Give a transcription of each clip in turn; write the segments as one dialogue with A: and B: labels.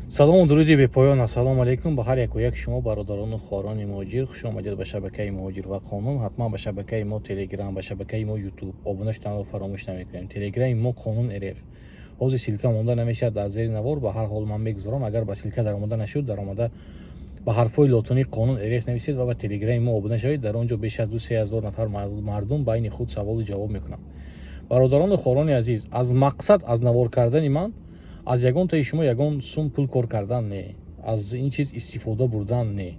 A: Салому дуруди бепоён, ассалому алайкум ба ҳар яку як шумо, бародарону хоҳарони муҳоҷир. Хуш омадед ба шабакаи «Муҳоҷир ва қонун». Ҳатман ба шабакаи мо Телеграм, ба шабакаи мо Ютуб обуна шуданро фаромӯш намекунем. Телеграми мо «Қонун РФ». Ҳозир ссылка монда намешавад дар зери навор, ба ҳар ҳол ман мегузорам. Агар ба ссылка даромада нашуд, даромада ба ҳарфҳои лотинӣ «Қонун РФ» нависед ва ба Телеграми мо обуна шавед. Дар он ҷо беш аз 2-3 ҳазор нафар мардум байни худ саволу ҷавоб мекунанд. Бародарону хоҳарони азиз, аз мақсад аз навор кардани ман аз ягон таи шумо ягон сум пул кор кардан не, аз ин чиз истифода бурдан не.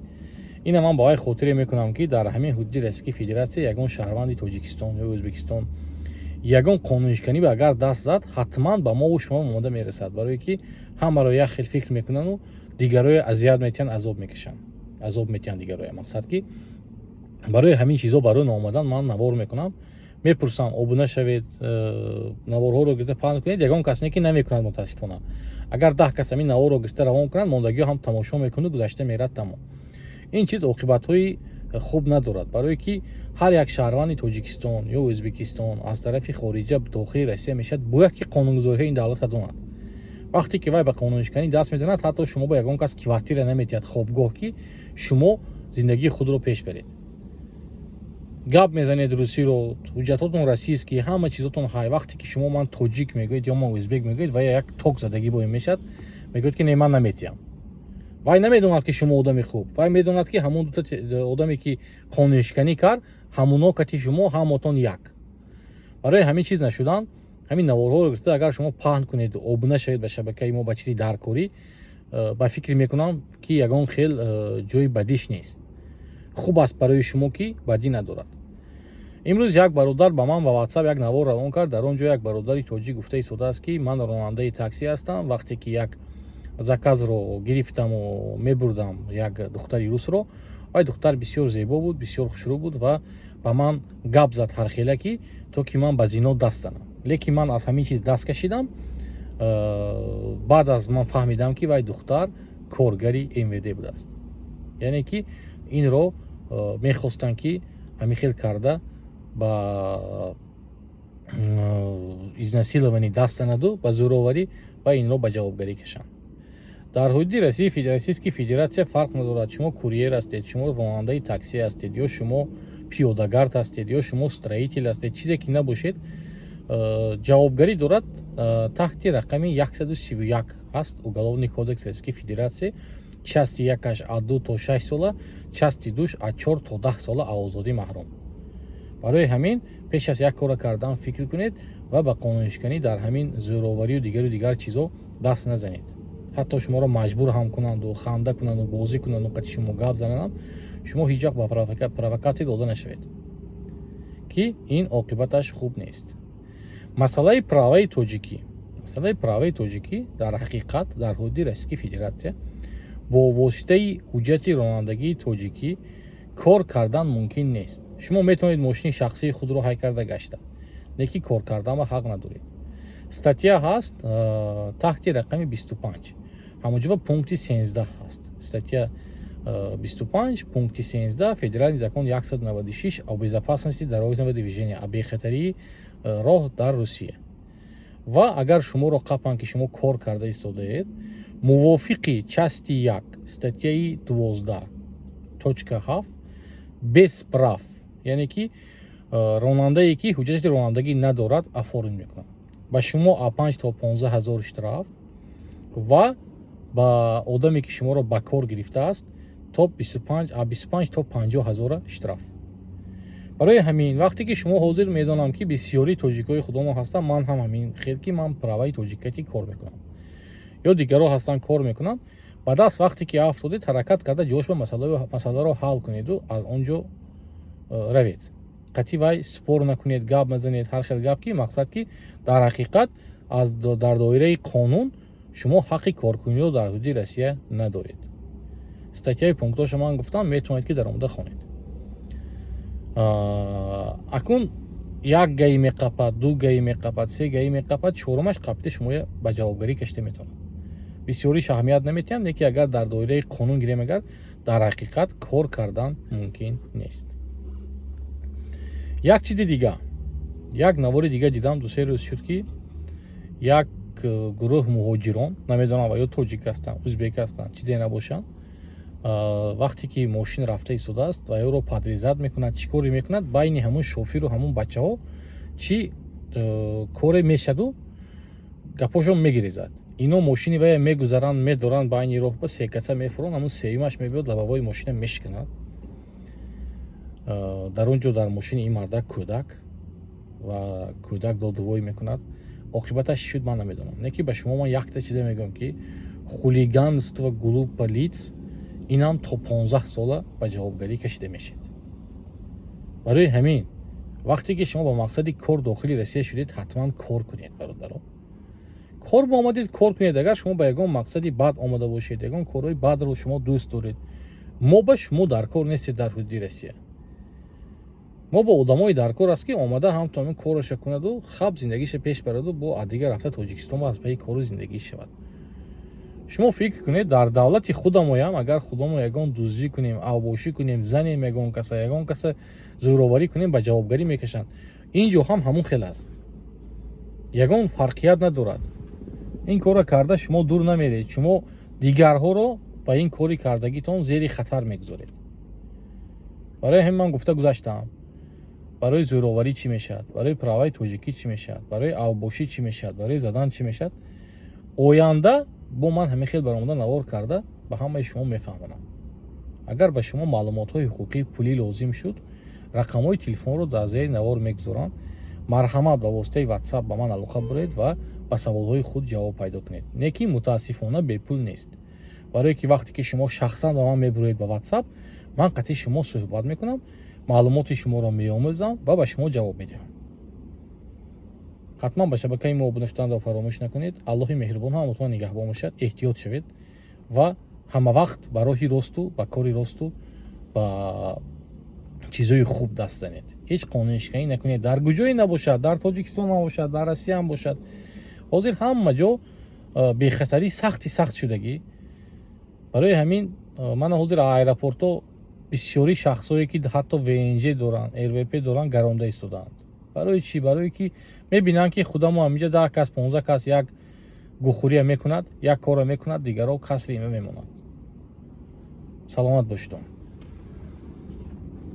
A: Ина ман ба вай хотире мекунам, ки дар ҳамин ҳудуди Российской Федерация ягон шаҳрванди Тоҷикистон ё Ӯзбекистон ягон қонуншиканӣ ба агар даст зад, ҳатман ба мову шумо омода мерасад, барое ки ҳамаро як хел фикр мекунану дигароя азият метиҳанд, азоб мекашанд, азоб метиҳанд дигароя. Мақсад ки барои ҳамин чизҳо барои наомадан ман навор мекунам, мепурсам: обуна шавед, наворҳоро гирифта паҳн кунед. Ягон кас не ки намекунад, мутаассифона. Агар 10 кас ҳамин наворро гирифта равон кунанд, мондагиҳо ҳам тамошо мекуну гузашта мерад, тамом. Ин чиз оқибатҳои хуб надорад, барое ки ҳар як шаҳрванди Тоҷикистон ё Ӯзбекистон аз тарафи хориҷа дохили Россия мешавад, бояд ки қонунгузориҳои ин давлатро донад. Вақте ки вай ба қонуншиканӣ даст мезанад, ҳатто шумо ба ягон кас квартира наметиҳад, хобгоҳ, ки шумо зиндагии худро пеш баред. Гап мезанед русиро, ҳуҷҷатотон российский, ҳама чизотон ҳай. Вақте ки шумо «ман тоҷик» мегӯед ё «ман ӯзбек» мегӯед, вай як ток задагӣ бо ин мешавад, мегӯяд ки «не, ман наметиҳам». Вай намедонад, ки шумо одами хуб, вай медонад, ки ҳамон дута одаме, ки қонуншиканӣ кард, ҳамуно кати шумо ҳамотон як. Барои ҳамин чиз нашудан ҳамин наворҳоро гирифта агар шумо паҳн кунед, обуна шавед ба шабакаи мо, ба чизи даркорӣ, ба фикр мекунам, ки ягон хел ҷои бадиш нест, хуб аст барои шумо, ки бадӣ надорад. Имрӯз як бародар ба ман ба Ватсап як навор равон кард. Дар он ҷо як бародари тоҷик гуфта истодааст, ки ман ронандаи таксӣ ҳастам. Вақте ки як заказро гирифтаму мебурдам як духтари русро, вай духтар бисёр зебо буд, бисёр хушрӯ буд ва ба ман гап зад ҳархела, ки то ки ман ба зино даст занам. Лекин ман аз ҳамин чиз даст кашидам. Баъд аз ман фаҳмидам, ки вай духтар коргари МВД будааст, яъне ки инро мехостанд, ки ҳамин хел карда ба изнасилование даст занаду ба зӯроварӣ ва инро ба ҷавобгарӣ кашанд. Дар ҳудуди Российской Федерация фарқ надорад, шумо курьер ҳастед, шумо ронандаи таксӣ ҳастед ё шумо пиёдагард ҳастед ё шумо строитель ҳастед, чизе ки набошед, ҷавобгарӣ дорад. Таҳти рақами 131 ҳаст Уголовный кодекс Российской Федерация, части якаш аз 2 то 6 сола, части душ аз 4 то 10 сола озодӣ маҳрум. Барои ҳамин пеш аз як кора кардан фикр кунед ва ба қонуншиканӣ дар ҳамин зӯроварию дигару дигар чизо даст назанед. Ҳатто шуморо маҷбур ҳам кунанду, ханда кунанду, бозӣ кунанду, қати шумо гап зананам, шумо ҳеҷ вақт ба провокатсия дода нашавед, ки ин оқибаташ хуб нест. Масъалаи праваи тоҷикӣ. Масъалаи праваи тоҷикӣ дар ҳақиқат дар ҳудуди Российской Федерация бо воситаи ҳуҷҷати ронандагии тоҷикӣ кор кардан мумкин нест. Шумо метавонед мошини шахсии худро ҳай карда гашта, лекин кор кардан ба ҳақ надоред. Статья ҳаст таҳти рақами 25, ҳамонҷо пункти 13 ҳаст. Статья 25, пункти 13 Федеральный закон 196 «О безопасности дорожного движения», о бехатарии роҳ дар Русия. Ва агар шуморо қапанд, ки шумо кор карда истодаед, мувофиқи части 1 статьяи 12.7, без прав, яъне ки ронандае, ки ҳуҷҷати ронандагӣ надорад, оформить мекунад, ба шумо аз 5 то 15 ҳазор штраф ва ба одаме, ки шуморо ба кор гирифтааст, то 25, аз 25 то 50 ҳазора штраф. Барои ҳамин вақте ки шумо ҳозир, медонам, ки бисёри тоҷикои худомо ҳастанд, ман ҳам ҳамин хел, ки ман праваи тоҷикати кор мекунам ё дигарро ҳастанд, кор мекунанд, ба даст вақте ки афтодед, ҳаракат карда ҷош ба масъаларо ҳал кунеду аз он ҷо равед. Қатъи вай спор накунед, гап назанед ҳар хел гап, ки мақсад ки дар ҳақиқат аз дар доираи қонун шумо ҳаққи коркуниро дар ҳудуди Россия надоред. Статьяи пунктоша ман гуфтам, метавонед, ки даромада хонед. Акун як ГАИ меқапад, ду ГАИ меқапад, се ГАИ меқапад, чорумаш қапида шумо ба ҷавобгарӣ кашида метавонад. Бисёриш аҳамият наметиҳанд, лекин агар дар доираи қонун гирем, агар дар ҳақиқат кор кардан мумкин нест. Як чизи дига, як навори дига дидам, 2-3 рӯз шуд, ки як гурӯҳ муҳоҷирон, намедонам, ва ё тоҷик ҳастанд, узбек ҳастанд, чизе набошанд, вақте ки мошин рафта истодааст ва ёро подрезать мекунад, чӣ коре мекунад, байни ҳамун шофиру ҳамун бачаҳо чӣ коре мешаду, гапошон мегирезад. Ино мошини вая мегузаранд, медоранд байни роҳ, ба се каса мефуранд, ҳамун сеюмаш мебиёд, лобовой мошина мешиканад. Дар он ҷо дар мошини ин мардак кӯдак ва кӯдак додувой мекунад. Оқибаташ чӣ шуд, ман намедонам. Не ки ба шумо ман якта чизе мегӯям, ки хулиганство группа лиц, инам то 15 сола ба ҷавобгарӣ кашида мешед. Барои ҳамин, вақте ки шумо ба мақсади кор дохили Россия шудед, ҳатман кор кунед, бародаро. Кор ба омадед, кор кунед. Агар шумо ба ягон мақсади бад омада бошед, ягон корҳои бадро шумо дӯст доред, мо ба шумо дар кор нестед. Дар ҳудуди Россия мо ба одамое дар кор аст, ки омада ҳам то ҳамин корашо кунаду хаб зиндагиша пеш бараду бо аз дигар рафта Тоҷикистон аз пайи кору зиндагӣ шавад. Шумо фикр кунед, дар давлати худамоям агар худамо ягон дуздӣ кунем, авбошӣ кунем, занем ягон каса, ягон каса зӯроварӣ кунем, ба ҷавобгарӣ мекашанд. Ин ҷо ҳам ҳамун хел аст, ягон фарқият надорад. Ин корро карда шумо дур намеред, шумо дигарҳоро ба ин кори кардагитон зери хатар мегузоред. Барои ҳамин ман гуфта гузаштам, барои зӯроварӣ чӣ мешавад, барои праваи тоҷикӣ чӣ мешавад, барои авбошӣ чӣ мешавад, барои задан чӣ мешавад. Оянда бо ман ҳамин хел баромада навор карда ба ҳамаи шумо мефаҳмонам. Агар ба шумо маълумотҳои ҳуқуқии пулӣ лозим шуд, рақамҳои телефонро дар зери навор мегузорам. Марҳамат, ба воситаи Ватсап ба ман алоқа буред ва ба саволҳои худ ҷавоб пайдо кунед. Не ки мутаассифона бепул нест, барое ки вақте ки шумо шахсан ба ман мебуроед ба Ватсап, ман қатъи шумо суҳбат мекунам, маълумоти шуморо меомӯзам ва ба шумо ҷавоб медиҳам. Ҳатман ба шабакаи мо обуна шуданро фаромӯш накунед. Аллоҳи меҳрубон ҳаматон нигаҳбон бошад. Эҳтиёт шавед ва ҳама вақт ба роҳи росту, ба кори росту, ба чизҳои хуб даст занед. Ҳеҷ қонуншиканӣ накунед, дар куҷое набошад, дар Тоҷикистон набошад, дар Россия ҳам бошад. Ҳозир ҳама ҷо бехатарӣ сахти сахт шудагӣ. Барои ҳамин мана ҳозир аэропортҳо бисёри шахсҳое, ки ҳатто ВНЖ доранд, РВП доранд, гаронда истодаанд. Барои чӣ? Барое ки мебинанд, ки худамо ҳаминҷа 10 кас, 15 кас як гухӯрия мекунад, як корро мекунад, дигарро касри има мемонад. Саломат бошедон.